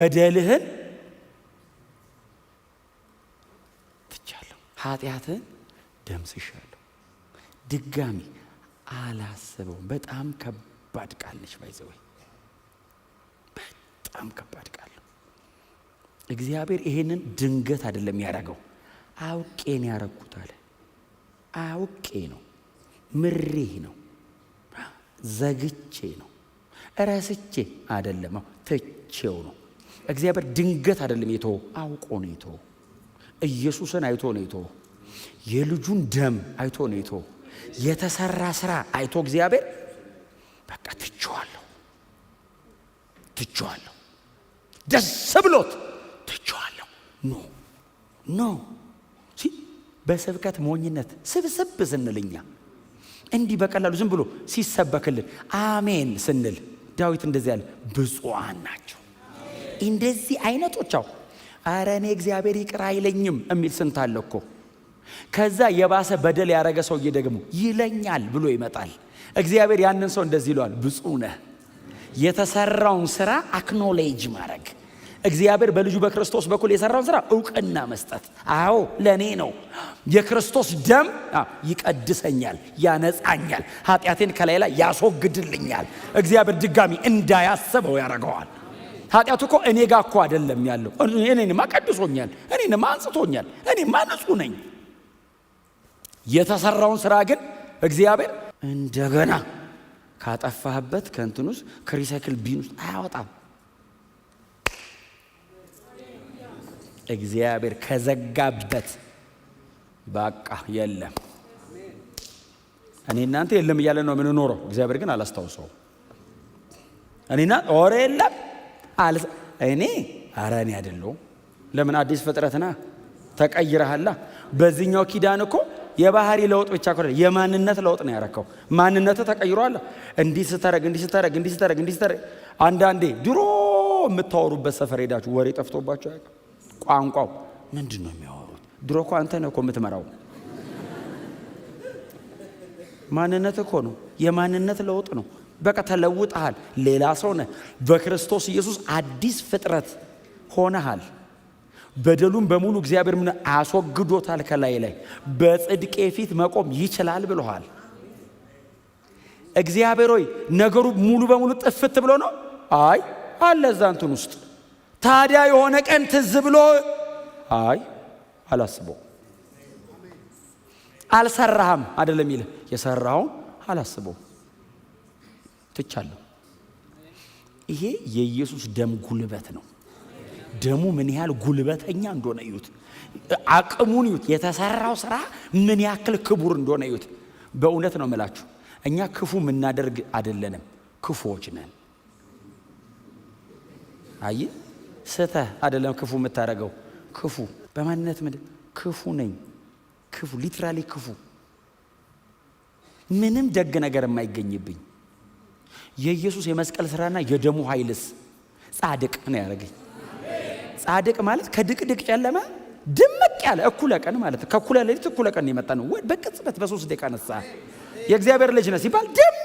በደልህን ትቻለሁ፣ ኃጢአትህን ደምስሻለሁ፣ ድጋሚ አላስበውም። በጣም ከባድ ቃል ነች። By the way፣ በጣም ከባድ ቃል ነው። እግዚአብሔር ይሄንን ድንገት አይደለም ያደረገው። አውቄ ነው ያረግኩት አለ። አውቄ ነው፣ ምሬ ነው፣ ዘግቼ ነው፣ ረስቼ አይደለም፣ ትቼው ነው። እግዚአብሔር ድንገት አይደለም የተወው፣ አውቆ ነው የተወው። ኢየሱስን አይቶ ነው የተወው። የልጁን ደም አይቶ ነው የተወው። የተሰራ ስራ አይቶ እግዚአብሔር በቃ ትቼዋለሁ፣ ትቼዋለሁ፣ ደስ ብሎት ትቼዋለሁ። No, no፣ በስብከት ሞኝነት ስብስብ ስንል፣ እኛ እንዲህ በቀላሉ ዝም ብሎ ሲሰበክልን አሜን ስንል፣ ዳዊት እንደዚህ ያለ ብፁዓን ናቸው እንደዚህ አይነቶች። አዎ፣ ኧረ እኔ እግዚአብሔር ይቅር አይለኝም የሚል ስንት አለ እኮ። ከዛ የባሰ በደል ያደረገ ሰውዬ ደግሞ ይለኛል ብሎ ይመጣል። እግዚአብሔር ያንን ሰው እንደዚህ ይለዋል፣ ብፁዕ ነህ። የተሰራውን ስራ acknowledge ማድረግ፣ እግዚአብሔር በልጁ በክርስቶስ በኩል የሰራውን ስራ እውቅና መስጠት። አዎ፣ ለእኔ ነው። የክርስቶስ ደም ይቀድሰኛል፣ ያነጻኛል፣ ኃጢአቴን ከላይ ላይ ያስወግድልኛል። እግዚአብሔር ድጋሚ እንዳያስበው ያደርገዋል። ኃጢአቱ እኮ እኔ ጋ እኮ አይደለም ያለው። እኔንማ ቀድሶኛል፣ እኔንማ አንጽቶኛል፣ እኔማ ንጹሕ ነኝ። የተሰራውን ስራ ግን እግዚአብሔር እንደገና ካጠፋህበት ከእንትን ውስጥ፣ ከ recycle bin ውስጥ አያወጣም። እግዚአብሔር ከዘጋበት በቃ የለም። እኔ እናንተ የለም እያለ ነው የምንኖረው። እግዚአብሔር ግን አላስታውሰውም። እኔና ኦሬ የለም፣ እኔ ኧረ እኔ አይደለሁም። ለምን? አዲስ ፍጥረትና ተቀይረሃላ። በዚህኛው ኪዳን እኮ የባህሪ ለውጥ ብቻ እኮ የማንነት ለውጥ ነው ያረከው። ማንነትህ ተቀይሯል። እንዲህ ስተረግ፣ እንዲህ ስተረግ፣ እንዲህ ስተረግ፣ እንዲህ ስተረግ። አንዳንዴ ድሮ የምታወሩበት ሰፈር ሄዳችሁ ወሬ ጠፍቶባችሁ አያውቅም? ቋንቋው ምንድን ነው የሚያወሩት? ድሮ እኮ አንተ ነህ እኮ የምትመራው። ማንነት እኮ ነው፣ የማንነት ለውጥ ነው። በቃ ተለውጠሃል። ሌላ ሰው ነህ። በክርስቶስ ኢየሱስ አዲስ ፍጥረት ሆነሃል። በደሉን በሙሉ እግዚአብሔር ምን አስወግዶታል ከላይ ላይ። በጽድቄ ፊት መቆም ይችላል ብሎሃል። እግዚአብሔር ሆይ፣ ነገሩ ሙሉ በሙሉ ጥፍት ብሎ ነው? አይ፣ አለ እዛ እንትን ውስጥ። ታዲያ የሆነ ቀን ትዝ ብሎ፣ አይ፣ አላስበው። አልሰራህም አይደለም ይልህ፣ የሰራውን አላስበው፣ ትቻለሁ። ይሄ የኢየሱስ ደም ጉልበት ነው። ደሙ ምን ያህል ጉልበተኛ እንደሆነ እዩት። አቅሙን እዩት። የተሰራው ስራ ምን ያክል ክቡር እንደሆነ እዩት። በእውነት ነው የምላችሁ፣ እኛ ክፉ የምናደርግ አይደለንም፣ ክፉዎች ነን። አይ፣ ስተህ አይደለም ክፉ የምታደርገው፣ ክፉ በማንነት ምንድን ክፉ ነኝ። ክፉ፣ literally ክፉ፣ ምንም ደግ ነገር የማይገኝብኝ። የኢየሱስ የመስቀል ስራና የደሙ ኃይልስ ጻድቅ ነው ያደረገኝ። ጻድቅ ማለት ከድቅድቅ ጨለማ ድምቅ ያለ እኩለ ቀን ማለት ነው። ከእኩለ ሌሊት እኩለ ቀን የመጣ ነው። በቅጽበት በ3 ደቂቃ ነሳ። የእግዚአብሔር ልጅ ነህ ሲባል ድምቅ